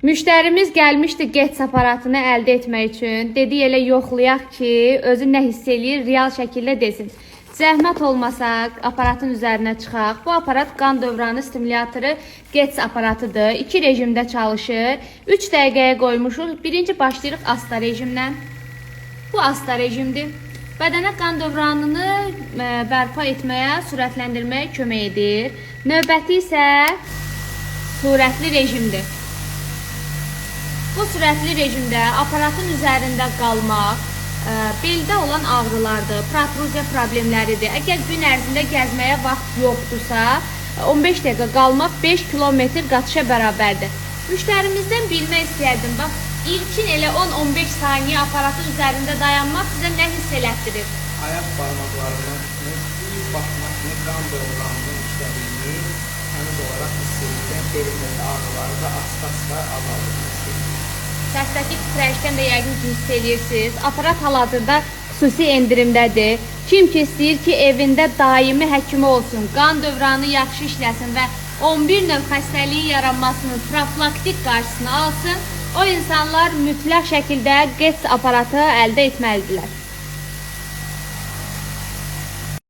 Müştərimiz gəlmişdi Getz aparatını əldə etmək üçün. Dedi elə yoxlayaq ki, özü nə hiss eləyir, real şəkildə desin. Zəhmət olmasa aparatın üzərinə çıxaq. Bu aparat qan dövranı stimulyatoru Getz aparatıdır. İki rejimdə çalışır. 3 dəqiqəyə qoymuşuq. Birinci başlayırıq asta rejimdən. Bu asta rejimdir. Bədənə qan dövranını bərpa etməyə, sürətləndirməyə kömək edir. Növbəti isə sürətli rejimdir. Bu sürətli rejimdə aparatın üzərində qalmaq, beldə olan ağrılardır, protruziya problemləridir. Əgər gün ərzində gəzməyə vaxt yoxdursa, 15 dəqiqə qalmaq 5 kilometr qaçışa bərabərdir. Müştərimizdən bilmək istəyərdim, bax, ilkin elə 10-15 saniyə aparatın üzərində dayanmaq sizə nə hiss elətdirir? Ayaq barmaqlarından tutmuş, düz başıma kimi qan dövranının işlədiyini təmiz olaraq hiss edirəm. Belimdəki ağrıları da asta-asta azaldığını hiss edirəm. Səsdəki titrəyişdən də yəqin ki hiss eləyirsiniz. Aparat hal-hazırda xüsusi endirimdədir. Kim ki istəyir ki, evində daimi həkimi olsun, qan dövranı yaxşı işləsin və 11 növ xəstəliyin yaranmasının profilaktik qarşısını alsın, o insanlar mütləq şəkildə Getz aparatı əldə etməlidirlər.